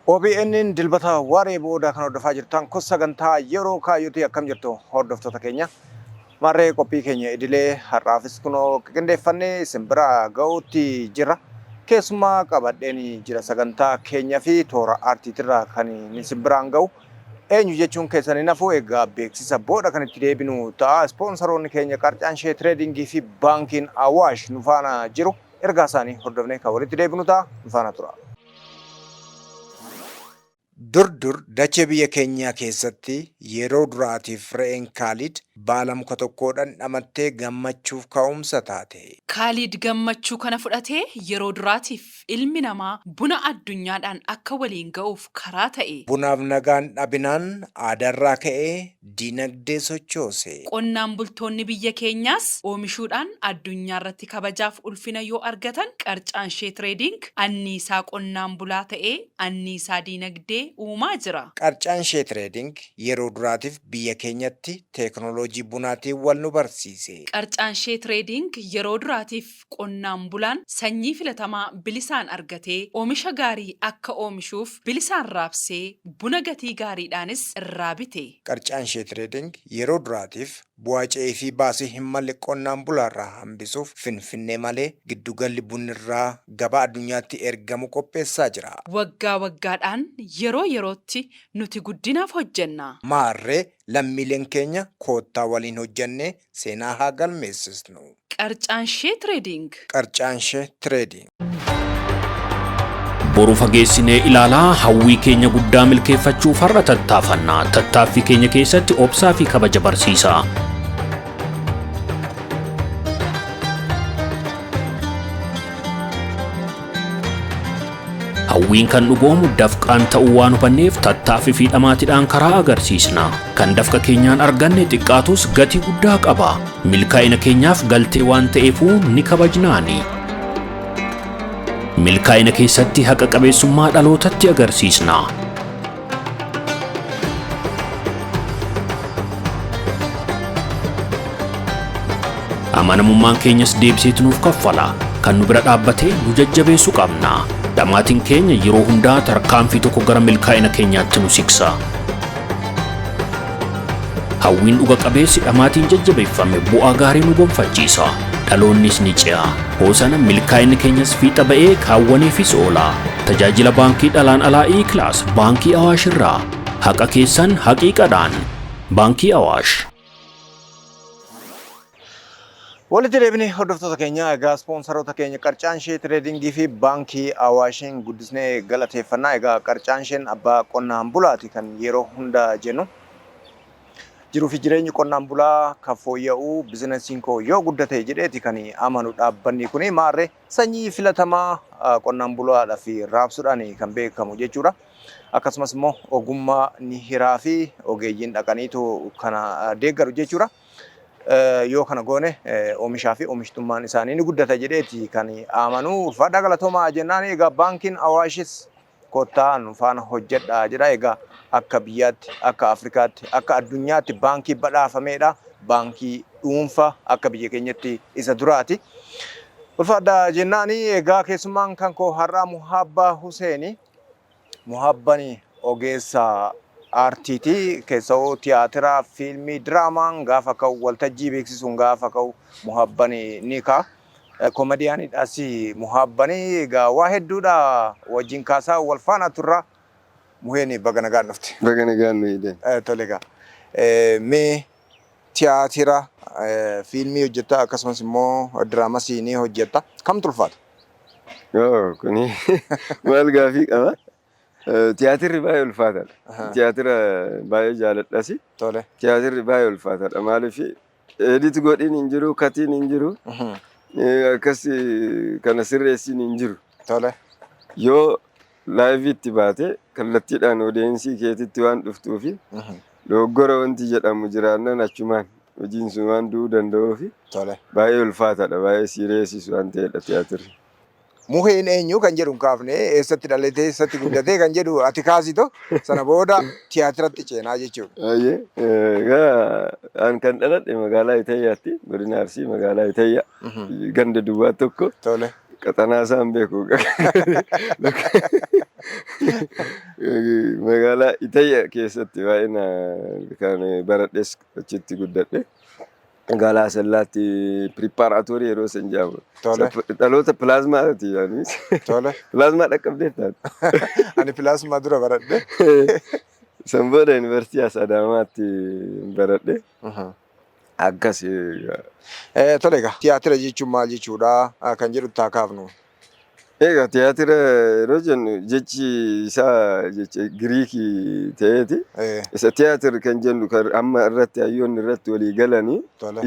OBN'n Dilbata waaree booda kan hordofaa jirtan kun sagantaa yeroo kaayyootii. Akkam jirtu, hordoftoota keenya? Maarree, qophii keenya idilee har'aafis kunoo qindeeffannee isin bira ga'uutti jira. Keessumaa qabadheen jira sagantaa keenya fi toora aartiitirraa kan isin biraan ga'u. Eenyu jechuun keessan hin hafu. Egaa beeksisa booda kan itti deebinu ta'a. Ispoonsaroonni keenya Qarcaanshee Tireedingii fi Baankiin Awaash nu faana jiru. Ergaa isaanii hordofnee kan walitti deebinu ta'a. Nu faana tura. Dur dur dachee biyya keenyaa keessatti yeroo duraatiif re'een Kaalid baala muka tokkoo dhandhamattee gammachuuf ka'umsa taate. Kaalid gammachuu kana fudhatee yeroo duraatiif ilmi namaa buna addunyaadhaan akka waliin ga'uuf karaa ta'e. Bunaaf nagaan dhabinaan aadaarraa ka'ee dinagdee sochoose. Qonnaan bultoonni biyya keenyaas oomishuudhaan addunyaarratti kabajaaf ulfina yoo argatan, Qarcaanshee Tireeding anniisaa qonnaan bulaa ta'ee anniisaa diinagdee uumaa jira. Qarcaanshee Tireeding yeroo duraatiif biyya keenyatti teeknooloojii bunaatiin wal nu barsiise. Qarcaanshee Tireeding yeroo duraatiif qonnaan bulaan sanyii filatamaa bilisaan argatee oomisha gaarii akka oomishuuf bilisaan raabsee buna gatii gaariidhaanis irraa bite. Qarcaanshee Tireeding yeroo duraatiif bu'aa ce'ii fi baasii hin malle qonnaan bulaarraa hambisuuf Finfinnee malee giddugalli bunni irraa gabaa addunyaatti ergamu qopheessaa jira. Waggaa waggaadhaan, yeroo yerootti nuti guddinaaf hojjenna. Maarree, lammiileen keenya, koottaa waliin hojjannee seenaa haa galmeessisnu. Qarcaanshee Tireeding. Qarcaanshee Tireeding. Boru fageessinee ilaalaa hawwii keenya guddaa milkeeffachuuf har'a tattaafanna. Tattaaffii keenya keessatti obsaa fi kabaja barsiisa. Hawwiin kan dhugoomu dafqaan ta'uu waan hubanneef tattaaffii fi dhamaatiidhaan karaa agarsiisna. Kan dafqa keenyaan arganne xiqqaatus gatii guddaa qaba. Milkaa'ina keenyaaf galtee waan ta'eefuu ni kabajnaani. Milkaa'ina keessatti haqa qabeessummaa dhalootatti agarsiisna. Amanamummaan keenyas deebiseetu nuuf kaffala. Kan nu bira dhaabbatee nu jajjabeessu qabna. Dhamaatiin keenya yeroo hundaa tarkaanfii tokko gara milkaa'ina keenyaatti nu siksa. Hawwiin dhuga qabeessi dhamaatiin jajjabeeffame bu'aa gaarii nu gonfachiisa. Dhaloonnis ni ce'a. Hoosana milkaa'inni keenyas fiixa ba'ee kaawwaniifis oola. Tajaajila baankii dhalaan alaa E-Class Baankii Awaash irraa. Haqa keessan haqiiqadhaan. Baankii Awaash. Walitti deebinee, hordoftoota keenya. Egaa ispoonsaroota keenya Qarcaanshee Tireedingii fi Baankii Awaashiin guddisnee galateeffannaa. Egaa Qarcaansheen abbaa qonnaan bulaati kan yeroo hunda jennu. Jiruu fi jireenyi qonnaan bulaa kan fooyya'u bizinasiin koo yoo guddate jedheeti kan amanu dhaabbanni kuni. Maarree, sanyii filatamaa qonnaan bulaadhaaf raabsuudhaan kan beekamu jechuudha. Akkasumas immoo ogummaa ni hiraa fi ogeeyyiin dhaqaniitu kana deeggaru jechuudha. Yoo kana goone oomishaa fi oomishtummaan isaanii ni guddata jedheeti kan amanu. Ulfaadhaa, galatoomaa jennaan. Egaa baankiin Awaashis kottaa nu faana hojjedhaa jedha. Egaa akka biyyaatti, akka Afrikaatti, akka addunyaatti baankii badhaafameedha. Baankii dhuunfaa akka biyya keenyatti isa duraati. Ulfaadhaa jennaan. Egaa keessummaan kan koo har'aa Muhaabbaa Huseeni. Muhaabbani ogeessa aartiiti. Keessa'uu tiyaatira, fiilmii, diraamaan gaafa ka'u, waltajjii beeksisuun gaafa ka'u Muhaabbani ni ka'a. Komediyaanidhas Muhaabbani. Egaa waa hedduudha wajjin kaasaa wal faana turra. Muheen, baga nagaan dhufte. Baga nagaan nu eegdan. Tole egaa. Mee tiyaatira, fiilmii hojjetta, akkasumas immoo diraamas ni hojjetta. Kamtu ulfaata? Kuni maal gaafii qaba? Tiyaatirri baay'ee ulfaataadha. Tiyaatira baay'ee jaaladhas. Tiyaatirri baay'ee ulfaataadha. Maaliif, edit godhiin hin jiru, cutiin hin jiru, akkas kana sirreessiin hin jiru. Yoo liveitti baate kallattiidhaan audience keetitti waan dhuftuufi dogoggora wanti jedhamu jiraannaan achumaan hojiin sun waan du'uu danda'uufi baay'ee ulfaataadha. Baay'ee serious waan ta'edha tiyaatirri. Muheen eenyu kan jedhu hin kaafne. Eessatti dhalatee, eessatti guddatee kan jedhu ati kaasito, sana booda tiyaatiratti ceenaa jechuudha. Baay'ee egaa an kan dhaladhe magaalaa Itayyaatti, godina Arsii, magaalaa Itayyaa, ganda duwwaa 1. Qaxanaa isaan beeku. Magaalaa Itayya keessatti baay'inaan kan baradhes, achitti guddadhe. Magaalaa Asallaatti preparatory yeroo san jedhamu. Dhaloota pilaazmaati yaani. Pilaazmaa dhaqqabdee taate. Ani pilaazmaa dura baradhe. San booda yuunivarsiitii as Adaamaatti baradhe. Akkas. Tole egaa, tiyaatira jechuun maal jechuudha kan jedhu taa kaafnu. Egaa, tiyaatira yeroo jennu jechi isaa jecha Giriikii ta'eeti. Isa tiyaatir kan jennu kan amma irratti hayyoonni irratti walii galanii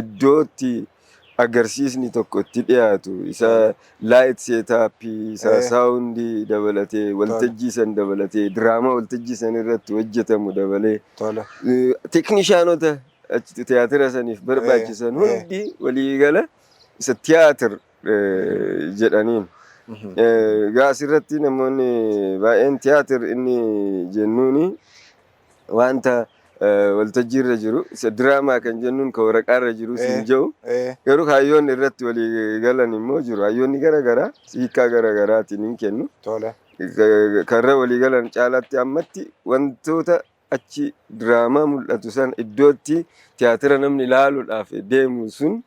iddootti agarsiisni tokko itti dhiyaatu, isa light setupii, isa soundii dabalatee, waltajjii san dabalatee, diraamaa waltajjii san irratti hojjetamu dabalee, teeknishaanota achi tiyaatira saniif barbaachisan hundi walii gala isa tiyaatir jedhaniin. Egaa, asirratti namoonni baay'een tiyaatir inni jennuuni wanta waltajjii irra jiru, isa diraamaa kan jennuun kan waraqaa irra jiru siin jedhu. Garuu hayyoonni irratti walii galan immoo jiru. Hayyoonni gara garaa hiikaa gara garaatiin hin kennu. Karra walii galan caalaatti ammatti wantoota achi diraamaa mul'atu san, iddootti tiyaatira namni ilaaluudhaaf deemu sun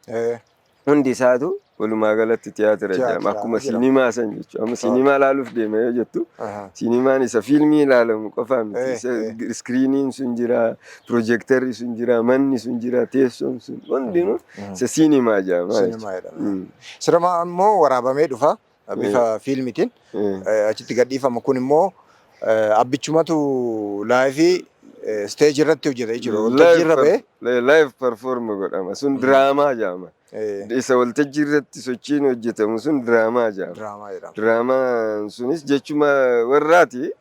hundi isaatu walumaa galatti tiyaatira jedhama. Tiyaatira Akkuma jedhama. siinimaa san jechuudha. Amma siinimaa ilaaluuf deema yoo jettu, siinimaan isa fiilmii ilaalamu qofaa miti. Isa iskiriiniin sun jira, piroojeektarri sun jira, manni sun jira, teessoon sun hundinuu isa siinimaa jedhama jechuudha. Siinimaa jedhama. Sirama immoo waraabamee dhufa bifa fiilmiitiin achitti gadhiifama. Kun immoo abbichumatu live stage irratti hojjeta jechuudha. Waltajjii irra ba'ee. Live perform godhama. Sun diraamaa jedhama. Isa waltajjii irratti sochiin hojjetamu sun diraamaa jedhama. Diraamaa jedhama. Diraamaan sunis jechuma warraati.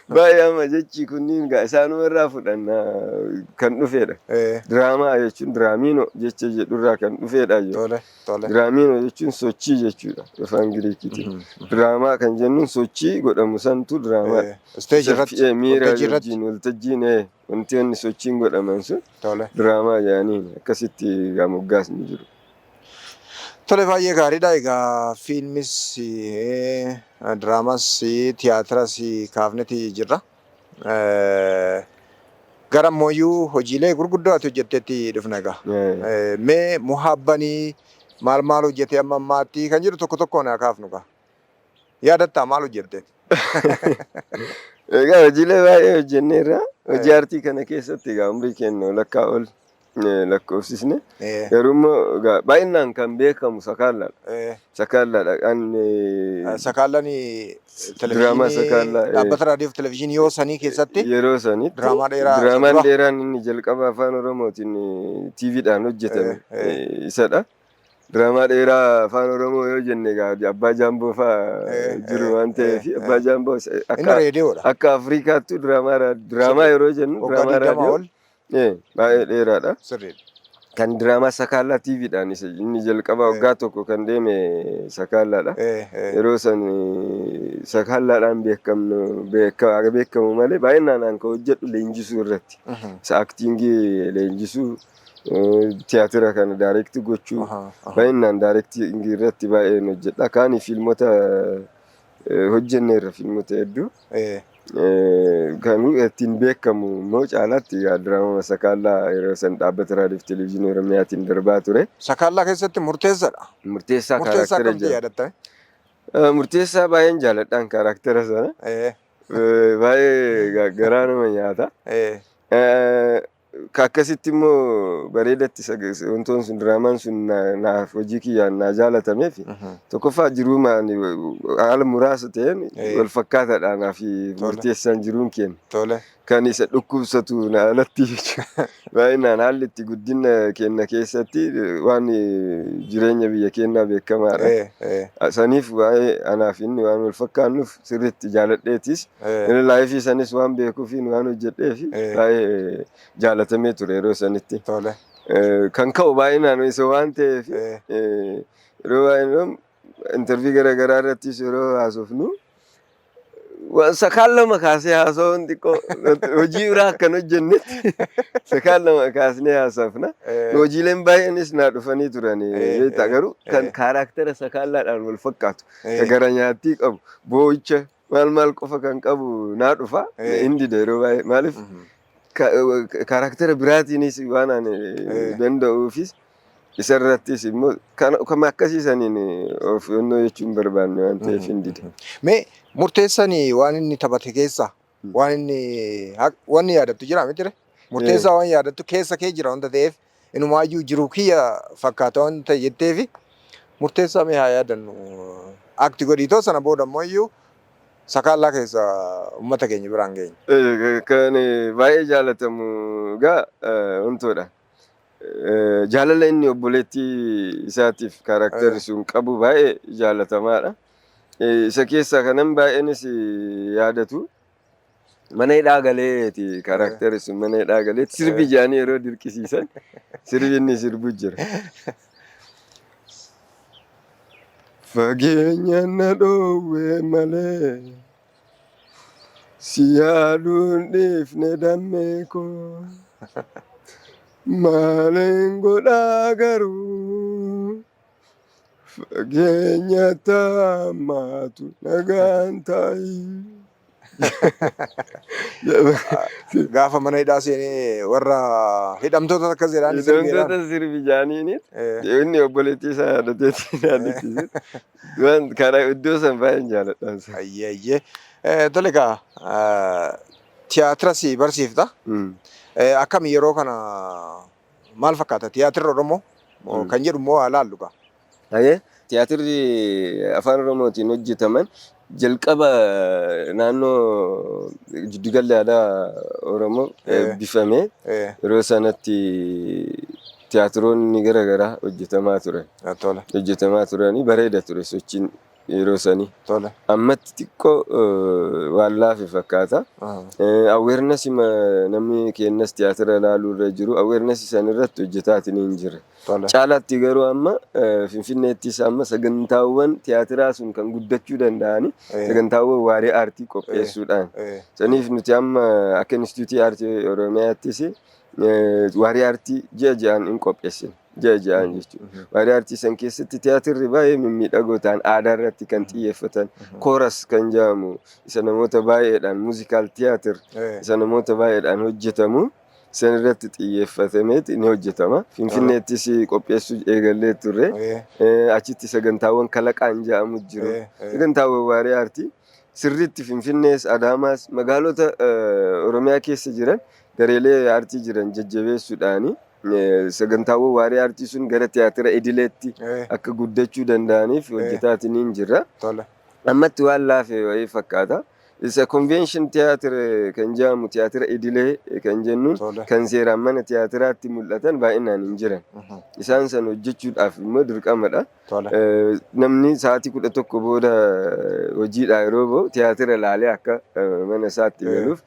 Baay'ee amma jechi kunniin gaa isaanuma irraa fudhanna kan dhufedha. Diraamaa jechuun diraamiinoo jecha jedhurraa kan dhufedha jechuudha. Tole tole. Diraamiinoo jechuun sochii jechuudha afaan Giriikiitiin. Diraamaa kan jennuun sochii godhamu santu diraamaadha. Stage irratti. Miira Waltajjii irratti. wajjin waltajjiin, wanti sochiin godhaman sun diraamaa jedhaniin akkasitti egaa moggaasni jiru. Tole, baay'ee gaariidha. Egaa, fiilmis, diraamas, tiyaatiras kaafneti jirra. Gara ammoo hojiilee gurguddoo ati hojjetteetti dhufna egaa. Mee muhaabbanii maal maal hojjete amma ammaatti kan jedhu tokko tokkoon haa kaafnu gaa. Yaadattaa, maal hojjette? Egaa, hojiilee baay'ee hojjenneerra. Hojii aartii kana keessatti egaa umrii keenya walakkaa ol lakkoofsisne. Garuu immoo egaa baay'inaan kan beekamu sakaallaadha. Sakaallaadha. Kan Sakaallaan Diraamaa televezyiinii Sakaallaa, dhaabbata raadiyoo fi televezyiinii yoo sanii keessatti yeroo sanitti diraamaa dheeraa isa diraamaan dura. dheeraan inni jalqaba afaan Oromootiin TVdhaan hojjetame isadha. Diraamaa dheeraa afaan Oromoo yoo jenne egaa Abbaa Jaamboo fa'aa jiru waan ta'eef, Abbaa Jaamboo Inni akka reediyoodha. akka Afrikaattu diraamaa yeroo jennu Waggaa diraamaa 20 raadiyoo ol baay'ee dheeraadha. Sirriidha. Kan diraamaa Sakaallaa TVdhaan isa inni jalqaba waggaa tokko kan deeme Sakaallaadha. Yeroo san sakaallaadhaan beekamnu beekamu malee baay'inaan an kan hojjedhu leenjisuu irratti. Isa actingii leenjisuu, tiyaatira kana direct gochuu, baay'inaan directingii irratti baay'een hojjedha. Kaani fiilmota hojjenneerra, fiilmota hedduu. Kan ittiin beekamu immoo caalaatti egaa diraama Sakaallaa yeroo san dhaabbata raadiyoo fi televezyiinii Oromiyaatiin darbaa ture. Sakaallaa keessatti murteessaadha. Murteessaa Murteessaa charactera akkamitti jedhama. yaadattame? Murteessaa baay'een jaaladhaan charactera sana. Baay'ee garaa nama nyaata. Ka akkasitti immoo bareedatti wantoon sun, diraamaan sun naaf hojii kiyyaan naa jaalatameef, tokkoffaa jiruu haala muraasa ta'een wal fakkaataadha naaf murteessaan jiruun keenya. Kan isa dhukkubsatu na alatti jechuudha. Baay'inaan haalli itti guddina keenya keessatti waan jireenya biyya keenyaa beekamaadha. Saniif baay'ee anaaf inni waan wal fakkaannuuf sirriitti jaaladheetis. Inni lifeii sanis waan beekuufi waan hojjedheef baay'ee jaalatamee ture yeroo sanitti. Kan ka'u baay'inaan isa waan ta'eef, yeroo baay'inaan interview garaagaraa irrattis yeroo haasofnu sakaan lama kaasee haasa'uun xiqqoo hojii biraa akkan hojjennetti sakaan lama kaasnee haasofna. Hojiileen baay'eenis naa dhufanii turan beektaa, garuu kan charactera sakaallaadhaan wal fakkaatu, kan gara nyaattii qabu, boo'icha Maal maal qofa kan qabu naa dhufa. Hin dida yeroo baay'ee. Maaliif character biraatiinis waan ani danda'uufis isarrattis immoo kan akkasiisaniin of yonnoo jechuun barbaanne waan ta'eef hin dide. Mee murteessanii waan inni taphate keessa waan inni wanni yaadattu jira miti? Murteessaa waan yaadattu keessa kee jira wanta ta'eef, inumaayyuu jiru kiyya fakkaata waan ta'e jetteefi, murteessaa mee haa yaadannu. Act godhiitoo sana booda immoo iyyuu sakaallaa keessa uummata keenya biraan geenya. Kan baay'ee jaalatamu egaa wantoodha. Jaalala inni obboleettii isaatiif characterri sun qabu baay'ee jaalatamaadha. Isa keessaa kanan baay'eenis yaadatu, mana hidhaa galeeti characterri sun, mana hidhaa galeeti sirbi jedhanii yeroo dirqisiisan sirbi inni sirbu jira. Fageenya na dhoowwe malee si yaaduun dhiifne dammee koo, maaliin godhaa garuu, fageenya taamaatu nagaan taa'i. Gaafa mana hidhaa seenee warra hidhamtoota akkas jedhaan sirbiidhaan. Hidhamtoota sirbi jaaniinit inni obboleettii isaa yaadateetti yaadachiise. Waan karaa iddoo san baay'een jaaladhaan sana. Ayyee ayyee. Tole egaa, tiyaatira si barsiifta. Akkami, yeroo kana maal fakkaata tiyaatirri Oromoo kan jedhu immoo haa laallu gaa. Ayyee, tiyaatirri afaan Oromootiin hojjetaman jalqaba naannoo jiddugalli aadaa Oromoo eebbifamee yeroo sanatti tiyaatiroonni garaagaraa hojjetamaa turan. Hojjetamaa turanii bareeda ture sochiin yeroo sanii. Ammatti xiqqoo waan laafe fakkaata. Awareness namni kennas tiyaatira ilaaluu irra jiru, awareness san irratti hojjetaatiin hin jirre. Caalaatti garuu amma Finfinneettis amma sagantaawwan tiyaatiraa sun kan guddachuu danda'ani sagantaawwan waaree aartii qopheessuudhaan. Saniif nuti amma akka Inistituutii Aartii Oromiyaattis waaree aartii ji'a ji'aan hin qopheessine. Ji'a ji'aan jechuudha. Waaree aartii san keessatti tiyaatirri baay'ee mimmiidhagoo ta'an, aadaa irratti kan xiyyeeffatan, chorus kan jedhamu, isa namoota baay'eedhaan, musical theatre isa namoota baay'eedhaan hojjetamu san irratti xiyyeeffatameeti ni hojjetama. Finfinneettis qopheessuu eegallee turre. Achitti sagantaawwan kalaqaan jedhamu jiru. Sagantaawwan waaree aartii sirriitti Finfinnees, Adaamaas, magaalota Oromiyaa keessa jiran gareelee aartii jiran jajjabeessuudhaani sagantaawwan waaree aartii sun gara tiyaatira idileetti akka guddachuu danda'aniif hojjetaatiin hin jirra. Ammatti waan laafe wayii fakkaata. Isa convention theatre kan jedhamu, tiyaatira idilee kan jennuun kan seeraan mana tiyaatiraatti mul'atan baay'inaan hin jiran. Isaan san hojjechuudhaaf immoo dirqamadha. Namni sa'aatii 11 booda hojiidhaa yeroo bahu tiyaatira ilaalee akka mana isaatti galuuf,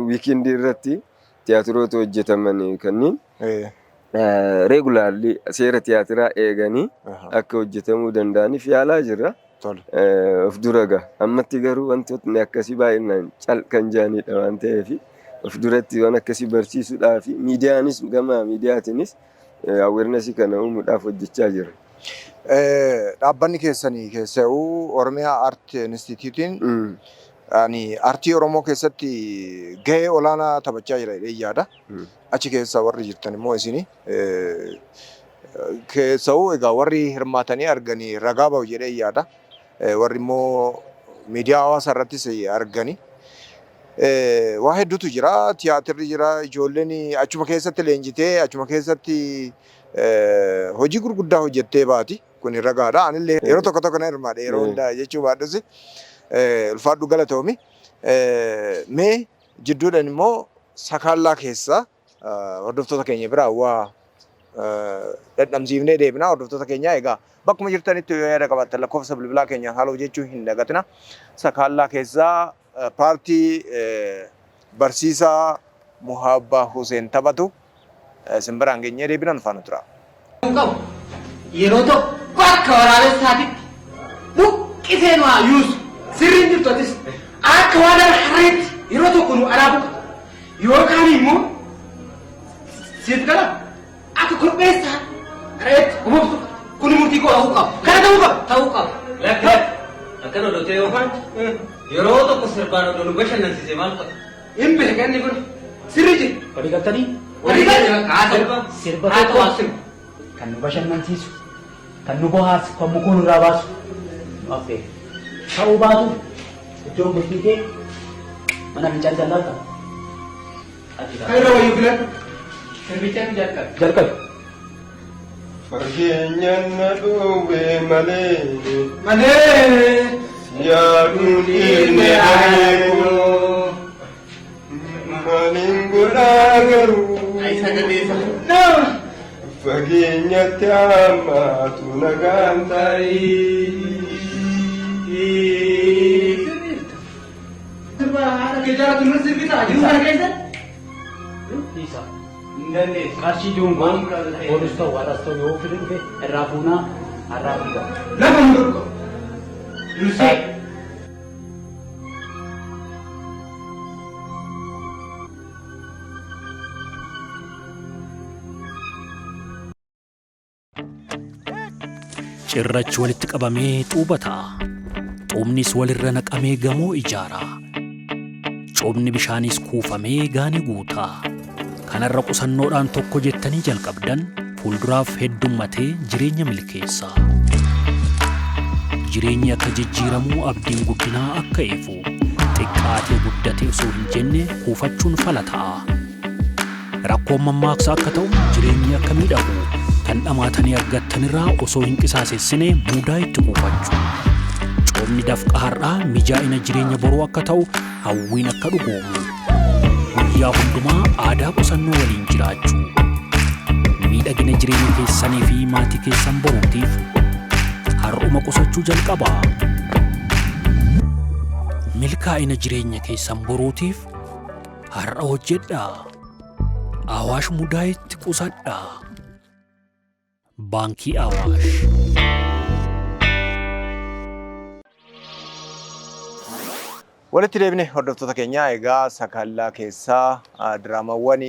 weekendii irratti tiyaatiroota hojjetaman kanneen regularly seera tiyaatiraa eeganii akka hojjetamuu danda'aniif yaalaa jirra. Of dura gaha. Ammatti garuu wantootni akkasii baay'inaan cal kan jiranidha waan ta'eef, of duratti waan akkasii barsiisuudhaa fi miidiyaanis, gama miidiyaatiinis awarenessii kana uumuudhaaf hojjechaa jira. Dhaabbanni keessanii keessa'uu Oromiyaa Art Instituutiin ani aartii Oromoo keessatti gahee olaanaa taphachaa jira jedhee yaada. Achi keessa warri jirtan immoo isini keessa'uu egaa warri hirmaatanii arganii ragaa bahu jedhee yaada. Warri immoo miidiyaa hawaasaa irrattis arganii. Waa hedduutu jira. Tiyaatirri jira. Ijoolleen achuma keessatti leenjitee achuma keessatti hojii gurguddaa hojjettee baati. Kun ragaadha. Anillee yeroo tokko tokko nan hirmaadha. Yeroo hundaa jechuu baadhus, ulfaadhu, galatoomi. Mee jidduudhaan immoo sakaallaa keessa hordoftoota keenya biraa waa dhandhamsiifnee deebina. Hordoftoota keenya egaa bakkuma jirtanitti yoo yaada qabaattan lakkoofsa bilbilaa keenyaan haala hojjechuu hin dagatina. Sakaallaa keessaa paartii barsiisaa Muhabbaa Huseen taphatu isin biraan geenyee deebinan faana tura. Qabu yeroo tokko akka waraabessaatitti buqqisee nu haa yuusu. Sirriin jirtu atis akka waan harreetti yeroo tokko nu alaa buqqa yookaan immoo siif gala akka korbeessaa reetti gumubsu. Kun murtii koo ta'uu qaba, kana ta'uu qaba, ta'uu qaba. Lakki, lakki. Akkana odoo ta'e yookaan Yeroo tokko sirbaan odoo nu bashannansiise maal qaba? Hin beeka inni kun. Sirri jira. Walii galtanii? Walii galte bakka haa ta'u. Sirba Haa ta'u tokko haa sirbu. kan nu bashannansiisu, kan nu bohaarsu, kan mukuu nurraa baasu nu affeeri. Ta'uu baatu iddoon bultii kee mana fincaan jallaalta. Kan irra wayyu filadhu. Sirbicha nu jalqabe. Jalqabi. Fageenyaan na dhoowwe malee Malee. yaaduun dhiifne bareeku maaliin godhaa garuu Ay sagalee isaa. No. fageenyatti hammaatu nagaan taa'ii. Sirba haadha kee jaalatu nurra sirbitaa jiru kana keessatti. Dhiisa. Hin dandeessu. Qarshii duungoon boonus ta'u warras ta'u yoo fide dhufe irraa fuunaa har'aa fiigaa. Lafa nu dorgo. Dursee. Cirrachi walitti qabamee xuuba ta'a. Xuubnis walirra naqamee gamoo ijaara. Coobni bishaaniis kuufamee gaanii guuta. Kanarra qusannoodhaan tokko jettanii jalqabdan fuulduraaf heddummatee jireenya milkeessa. Jireenyi akka jijjiiramuu abdiin guddinaa akka ifu xiqqaatee guddate osoo hin jenne kuufachuun fala ta'a. Rakkoon mammaaksa akka ta'u jireenyi akka miidhagu kan dhamaatanii argattanirraa osoo hin qisaasessine mudaa itti kuufachuu. Coomni dafqa har'aa mijaa'ina jireenya boruu akka ta'u hawwiin akka dhugoomu. Guyyaa hundumaa aadaa qusannoo waliin jiraachuu. Miidhagina jireenya keessanii fi maatii keessan boruutiif har'uma qusachuu jalqabaa. Milkaa'ina jireenya keessan boruutiif har'a hojjedhaa. Awaash mudaayitti qusadhaa. Baankii Awaash. Walitti deebine hordoftoota keenya egaa Sakallaa keessaa diraamawwan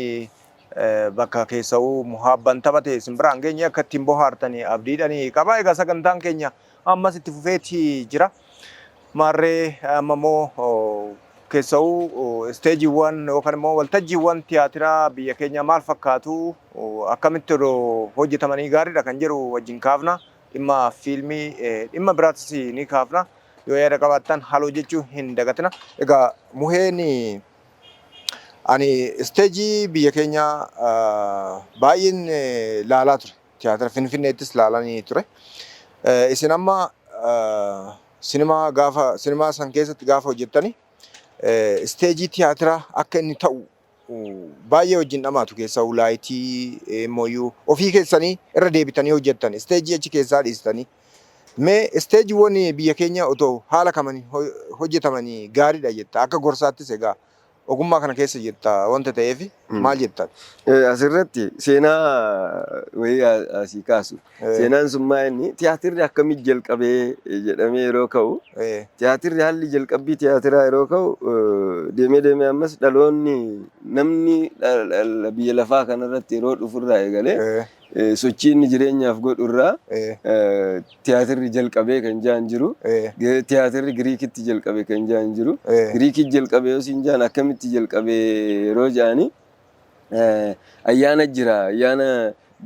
bakka keessa'uu muhaabban taphate isin biraan geenye akka ittiin bohaartanii abdiidhanii qaba. Egaa sagantaan keenya ammas itti fufeeti jira. Maarree amma immoo keessa'uu isteejiiwwan yookaan immoo waltajjiiwwan tiyaatiraa biyya keenyaa maal fakkaatu akkamitti hojjetamanii gaariidha kan jedhu wajjin kaafna. Dhimma fiilmii dhimma biraatis ni kaafna. Yoo yaada qabaattan haala hojjechuu hin dagatina. Egaa muheen ani isteejii biyya keenyaa baay'een laalaa ture. Tiyaatira Finfinneettis laalanii ture. Isin amma sinimaa gaafa sinimaa san keessatti gaafa hojjettani isteejii tiyaatiraa akka inni ta'u baay'ee wajjin dhamaatu keessaa laayitii immoo ofii keessanii irra deebitanii hojjettan isteejii achi keessaa dhiistanii. Mee isteejiiwwan biyya keenya otoo haala kamanii hojjetamanii gaariidha jetta akka gorsaattis egaa ogummaa kana keessa jirta wanta ta'eef maal jettan? Asirratti seenaa wayii asii kaasu. Seenaan sun maa inni tiyaatirri akkamitti jalqabee jedhamee yeroo ka'u tiyaatirri haalli jalqabbii tiyaatiraa yeroo ka'u deemee deemee ammas dhaloonni namni biyya lafaa kanarratti yeroo dhufurraa eegalee sochii inni jireenyaaf godhurraa tiyaatirri jalqabee kan jaan jiru. Tiyaatirri Giriikitti jalqabe kan jaan jiru. Giriikitti jalqabe yoo siin jaan akkamitti jalqabe yeroo jaani ayyaana jira ayyaana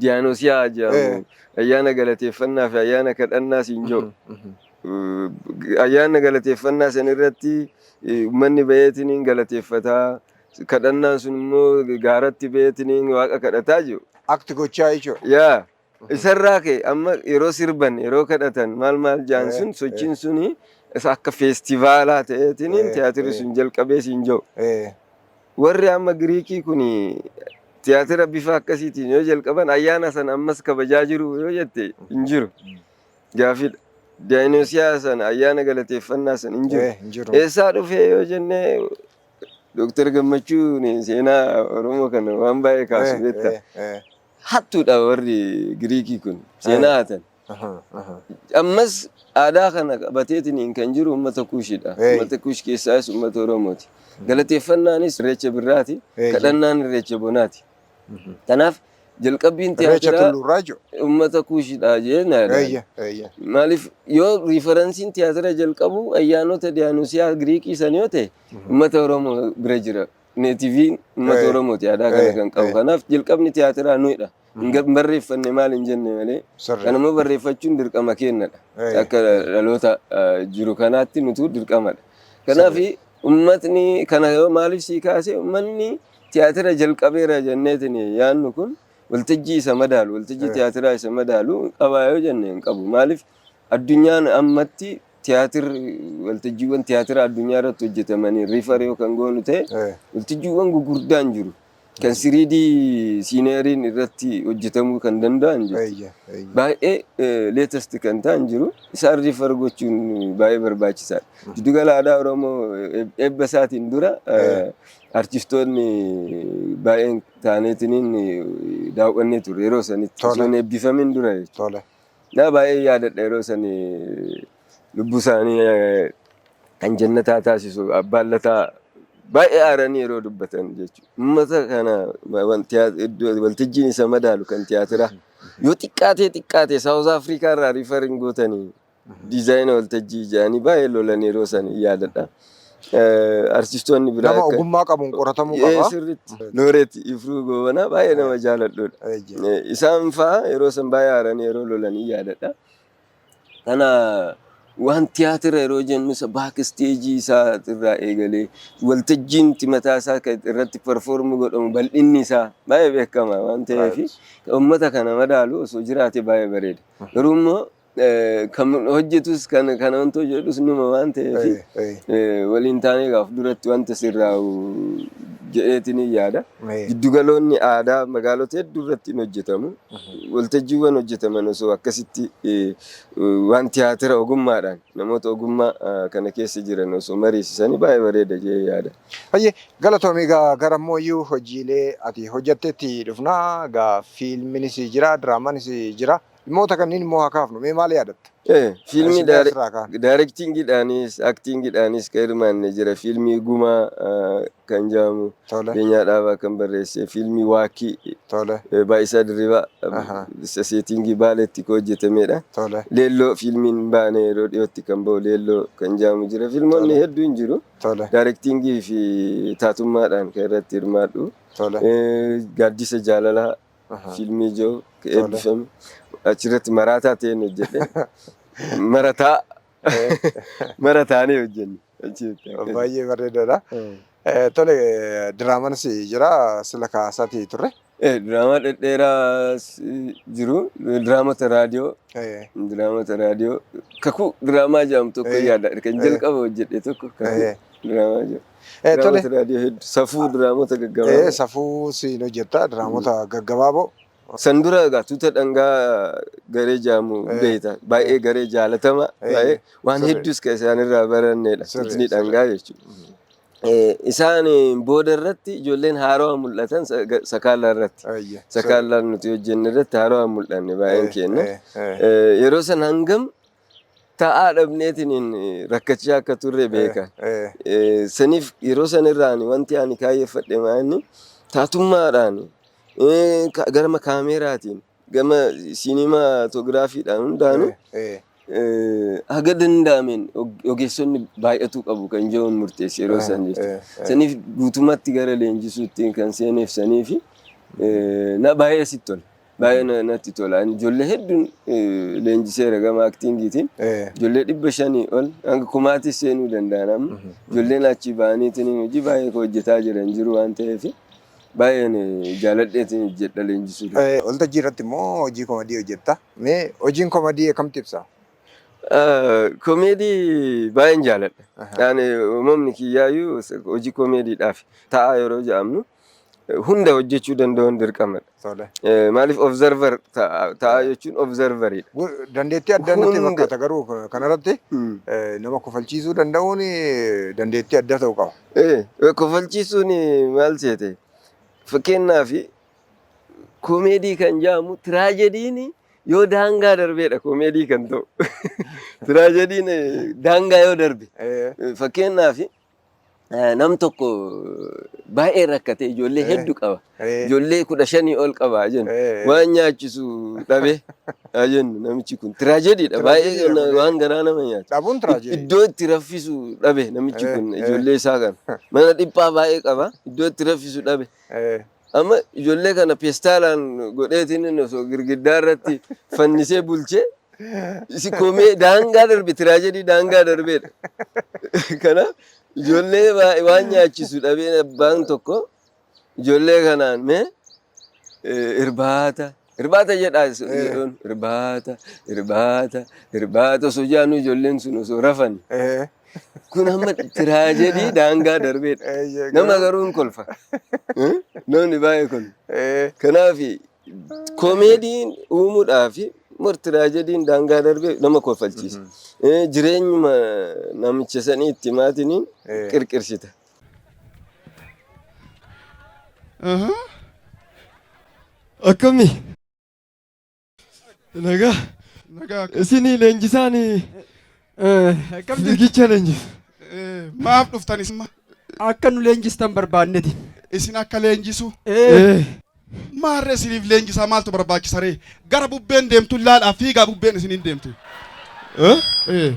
Diyaanoosiyaa jedhamu ayyaana galateeffannaa fi ayyaana kadhannaa siin jiru. Ayyaana galateeffannaa san irratti uummanni baheetiin galateeffataa kadhannaan sun immoo gaaratti baheetiin waaqa kadhataa jiru. Akti gochaa jechuudha. Yaa isarraa ka'e amma yeroo sirban yeroo kadhatan maal maal jaan sun sochiin suni isa akka feestivaalaa ta'eetiin tiyaatirri sun jalqabee siin jiru. Warri amma Giriikii kun tiyaatira bifa akkasiitiin yoo jalqaban ayyaana sana ammas kabajaa jiru yoo jette hin jiru. Gaafiidha. Daayinoosiyaa sana ayyaana galateeffannaa sana hin jiru. Eessaa dhufee yoo jennee Dooktar Gammachuun seenaa Oromoo kana waan baay'ee kaasu beekta. Hattuudha warri Giriikii kun seenaa hatan. Ammas aadaa kana qabateetiin kan jiru uummata Kuushidha. Uummata Kuush keessaas uummata Oromooti. Galateeffannaanis irreecha birraati. Kadhannaan irreecha bonaati. Kanaaf Jalqabbiin Irreecha tiyaatiraa Tulluurraa jechuudha. uummata Kuushidha jee na yaada. Eeyya, eeyya. Maaliif yoo referenceiin tiyaatira jalqabu ayyaanota Diyaanosiyaa Giriikii san yoo ta'e, uummata Oromoo bira jira. Nativeiin uummata Oromooti aadaa kana kan qabu. Kanaaf jalqabni tiyaatiraa nuyidha. Hin barreeffanne maal hin jenne malee. Kanammoo barreeffachuun dirqama kennadha. Akka dhaloota jiru kanaatti nutu dirqamadha. Kanaaf uummatni kana yoo maaliif sii kaase, uummanni tiyaatira jalqabeera jenneetiin yaannu kun waltajjii isa madaalu, waltajjii tiyaatiraa isa madaalu qabaa yoo jenne, hin qabu. Maaliif addunyaan ammatti tiyaatirri, waltajjiiwwan tiyaatira addunyaa irratti hojjetamanii refer yoo kan goonu ta'e, waltajjiiwwan gurguddaan jiru. Kan 3D sceneryn irratti hojjetamuu kan danda'an jiru. Eeyya, eeyya. Baay'ee latest kan ta'an jiru. Isaan refer gochuun baay'ee barbaachisaadha. Giddugala aadaa Oromoo eebba isaatiin dura artistoonni baay'een taaneetiniin daawwannee turre yeroo sanitti. Osoo hin eebbifamin dura jechuudha. Na baay'ee yaadadha, yeroo sani lubbuu isaanii kan jannataa taasisu, abbaan Lataa baay'ee aaranii yeroo dubbatan jechuudha. Uummata kana waltajjiin isa madaalu kan tiyaatiraa yoo xiqqaatee xiqqaate South Africa irraa refer hin gootanii designa waltajjii jedhanii baay'ee lolan yeroo san yaadadha. Artistoonni biraa Nama ogummaa qabuun qoratamuu qaba. Sirriitti. Looreet Ifruu Goobanaa baay'ee nama jaaladhudha. Isaan fa'aa yeroo san baay'ee aaranii yeroo lolanii yaadadha. Kana waan tiyaatira yeroo jennu isa back stageii isaa irraa eegalee waltajjiin mataa isaa kan irratti perform godhamu bal'inni isaa baay'ee beekama waan ta'eef, uummata kana madaalu osoo jiraate baay'ee bareeda. Garuu immoo kan hojjetus kan kana wanti hojjetus numa waan ta'eef waliin taanee gaaf duratti wanta sirraa'u jedheetiin yaada. Giddugaloonni aadaa magaalota hedduu irratti hin hojjetamu. Waltajjiiwwan hojjetaman osoo akkasitti waan tiyaatira ogummaadhaan namoota ogummaa kana keessa jiran osoo mariisisanii baay'ee bareeda jedhee yaada. Hayyee, galatoomii. Egaa gara ammoo hojiilee ati hojjettetti dhufnaa. Egaa fiilminis jira, diraamaanis jira. Dhimmoota kanneen immoo haa kaafnu. Mee maal yaadatta? Fiilmii Isin asirraa kaan. Directingiidhaanis actingiidhaanis kan hirmaanne jira. Fiilmii Gumaa kan jedhamu Beenyaa Dhaabaa kan barreesse, fiilmii Waakii Baay'isaa Dirribaa isa settingii Baaleetti kan hojjetamedha. Leelloo, fiilmiin baane yeroo dhiyootti kan bahu Leelloo kan jedhamu jira. Fiilmoonni hedduun jiru. Directingii fi taatummaadhaan kan irratti hirmaadhu. Gaaddisa Jaalalaa fiilmii jiru kan eebbifame. Achirratti maraataa ta'een hojjedhe. Marataa marataanee hojjenne. Achitti akkas. Baay'ee bareedaadha. Tole, diraamaanis jira sila kaasaatii turre. Diraamaa dhedheeraas jiru. Diraamota raadiyoo. Diraamota raadiyoo. Kakuu diraamaa jedhamu tokko yaada. Kan jalqaba hojjedhe tokko Kakuu diraamaa jedhamu. Diraamota raadiyoo hedduu. Safuu, diraamota gaggabaaboo. Safuu siin hojjetta, diraamota gaggabaaboo. San dura egaa tuuta dhangaa garee jedhamu beekta. Baay'ee garee jaalatama. Baay'ee waan hedduus kan isaanirraa barannedha. Tuutni dhangaa jechuudha. Isaan booda irratti ijoolleen haarawaa mul'atan sakaallaa irratti. Sakaallaan nuti hojjenne irratti haarawaa mul'anne baay'een keenya. Yeroo san hangam taa'aa dhabneetiin rakkachaa akka turre beeka. Saniif yeroo san irraan wanti ani kaayyeffadhe maanni taatummaadhaan, gama kaameeraatiin, gama cinematographydhaan hundaanuu haga danda'ameen ogeessonni baay'atuu qabu kan jedhuun murteesse yeroo san jechuudha. Saniif guutummaatti gara leenjisuutti kan seeneef saniifi na baay'ee sitti tola. Baay'ee natti tola. Ani ijoollee hedduun leenjiseera gama actingiitiin. Ijoollee 500 ol hanga kumaatis seenuu danda'an amma. Ijoolleen achi ba'aniitiin hojii baay'ee hojjetaa jiran jiru waan ta'eef, baay'een jaaladheetiin hojjedha leenjisuu. Waltajjii irratti immoo hojii komadii hojjetta. Mee hojiin komadii akkamitti ibsa? Komeedii baay'een jaaladha. Yaani uumamni kiyyaayyuu hojii komeediidhaaf ta'a yeroo jedhamnu hunda hojjechuu danda'uun dirqamadha. Maaliif observer ta'a jechuun observeridha. Dandeettii addaa natti Hunda. fakkaata, garuu kanarratti nama kofalchiisuu danda'uun dandeettii addaa ta'uu qaba. Kofalchiisuun maal seete? Fakkeenyaaf komeedii kan jedhamu tiraajedii yoo daangaa darbeedha komeedii kan ta'u. Tiraajediin daangaa yoo darbe. Fakkeenyaaf Nam tokko baay'ee rakkate, ijoollee hedduu qaba. Ijoollee 15 ol qaba jennu. Waan nyaachisu dhabe haa jennu. Namichi kun tiraajeediidha baay'ee waan garaa nama nyaata. Dhabuun tiraajedii. Iddoo itti raffisu dhabe namichi kun ijoollee isaa kana. Mana dhiphaa baay'ee qaba, iddoo itti raffisu dhabe. Amma ijoollee kana peestaalaan godheetiin inni osoo girgiddaa irratti fannisee bulchee isi komee daangaa darbe, tiraajedii daangaa darbeedha. Kanaaf ijoollee waan nyaachisu dhabee abbaan tokko ijoollee kanaan mee irbaata irbaata jedhaa jedhuun, irbaata irbaata irbaata osoo jaanuu ijoolleen sun osoo rafan. Kun amma tiraajedii daangaa darbeedha. Nama garuu hin kolfa. Namni baay'ee kolfa. Kanaaf koomeediin uumuudhaaf mur tiraajediin daangaa darbee nama kolfalchiisa. Jireenyuma namicha sanii itti maatiniin qirqirsita. Akkami? Nagaa. Nagaa. Isinii leenjisaan Akkam jirtu? fiigicha leenjisu. Maaf dhuftan isin? Akka nu leenjistan barbaanneti. Isin akka leenjisu? Eh. Maarree isiniif leenjisaa maaltu barbaachisa ree? Gara bubbeen deemtu laalaa fiigaa, bubbeen isiniin deemtu. Eh?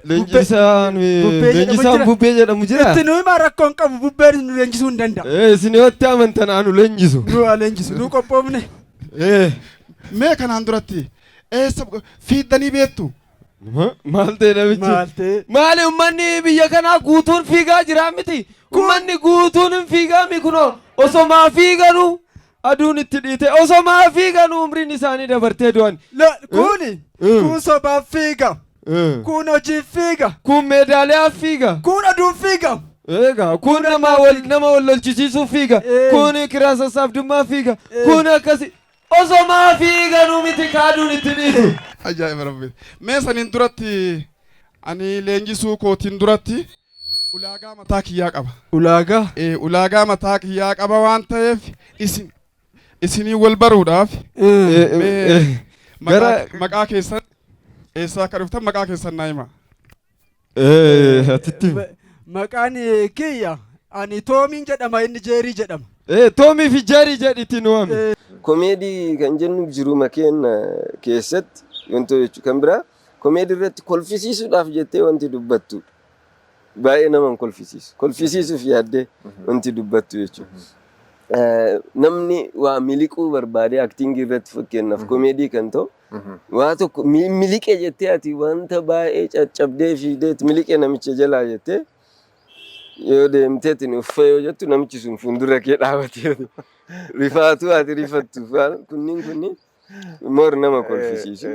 Leenjisaan Bubbee jedhamu leenjisaan jira. Bubbee jedhamu jira. Itti nu himaa, rakkoon qabu, bubbeen nu leenjisuu hin danda'a. Isin yoo itti amantan anu leenjisu. Nu haa leenjisu, nu qophoofne. Mee kanaan duratti eessa fiiddanii beektu? Maal ta'e namichi? Maal ta'e? Maali, uummanni biyya kanaa guutuun fiigaa jira miti? Uummanni guutuun hin fiigaa mi? Kunoo osoo maa fiiganuu aduun itti dhiite, osoo maa fiiganuu umriin isaanii dabartee du'an. Kuni kun sobaaf fiiga. Kun hojiif fiiga. Kun meedaaliyaaf fiiga. Kun aduuf fiiga. Egaa kun nama wal lolchisiisuuf fiiga. Kun kiraa sassaabdummaa fiiga. Kun akkasi. Osoo maa fiiganuu miti kaaduun itti dhiitu. Ajaa'iba rabbi. Mee saniin duratti, ani leenjisuu kootiin duratti ulaagaa mataa kiyyaa qaba. Ulaagaa? Ulaagaa mataa kiyyaa qaba waan ta'eef isinii wal baruudhaaf mee maqaa keessan, eessaa akka dhuftan maqaa keessan naa hima. Atitti. Maqaan kiyya ani Toomiin jedhama, inni Jeerii jedhama. Toomii fi Jeerii jedhitti nu waami. Komeedii kan jennu jiruma keenya keessatti wantoota jechuudha. Kan biraa komeedii irratti kolfisiisuudhaaf jettee wanti dubbattu baay'ee nama hin kolfisiisu. Kolfisiisuuf yaaddee wanti dubbattu jechuudha. Namni waa miliquu barbaade actingii irratti, fakkeenyaaf komeedii kan ta'u, waa tokko miliqe jettee ati wanta baay'ee caccabdee fiideet miliqe namicha jalaa jettee yoo deemteetiin uffa yoo jettu, namichi sun fuuldura kee dhaabatee rifaatu ati rifattu kunniin moor nama kolfisiisu.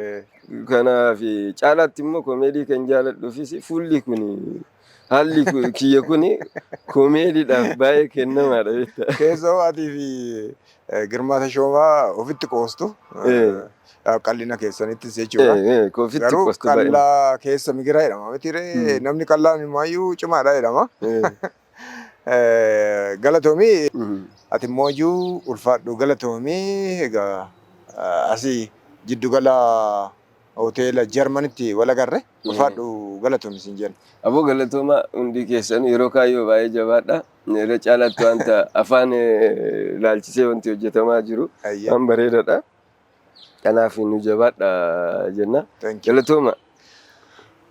Kanaaf caalaatti immoo komeedii kan jaaladhuufis fuulli kun, haalli kiyya kun komeediidhaaf baay'ee kennamaadha jechuudha. Keessoo atii fi Girmaa Tashoomaa ofitti qoostu. Qal'ina keessanittis jechuudha. Ofitti Garuu qoostu baay'ee. Qal'aa keessa migira jedhama miti ree? Namni qal'aan imaayyuu cimaadha jedhama. Galatoomii, ati immoo iyyuu ulfaadhu, galatoomii. Egaa asii jiddugala hoteela Jarmanitti wal agarre, ulfaadhu, galatoomii siin jenna. Aboo, galatoomaa hundi keessan. Yeroo kaayyoo baay'ee jabaadha. Irra caalaatti wanta afaan ilaalchisee wanti hojjetamaa jiru waan bareedaadha. Kanaaf nu jabaadha jenna. Galatooma.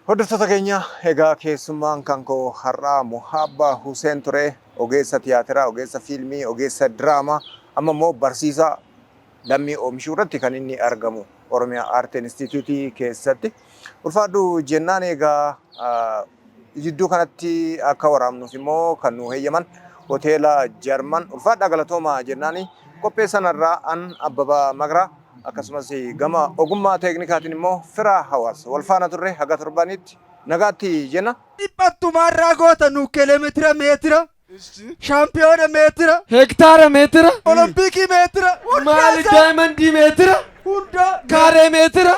Hordoftoota keenya, egaa keessummaan kan koo har'aa Muhabbaa Huseen ture, ogeessa tiyaatiraa, ogeessa fiilmii, ogeessa diraamaa, amma immoo barsiisaa lammii oomishuu irratti kan inni argamu Oromiyaa Aart Instituutii keessatti. Ulfaadhu jennaan. Egaa jidduu kanatti akka waraabnuuf immoo kan nu heeyyaman hoteela Jarman, ulfaadhaa, galatooma jennaani. Qophee sanarraa an Abbabaa Magaraa, akkasumas gama ogummaa teeknikaatiin immoo Firaa Hawaas wal faana turre. Haga torbanitti nagaatti jenna. Dhiphattumaarraa goota nu kiiloomeetira meetira. Shaampiyoona meetira. Hektaara meetira. Olompikii meetira. Maali, daayimandii meetira. Hunda. Kaaree meetira.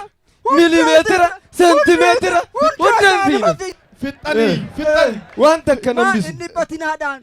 Milimeetira. Seentimeetira. Hunda hin fiine. Fixxanii fixxanii. Waan takka nambisu. Inni dhiphatinaadhaan.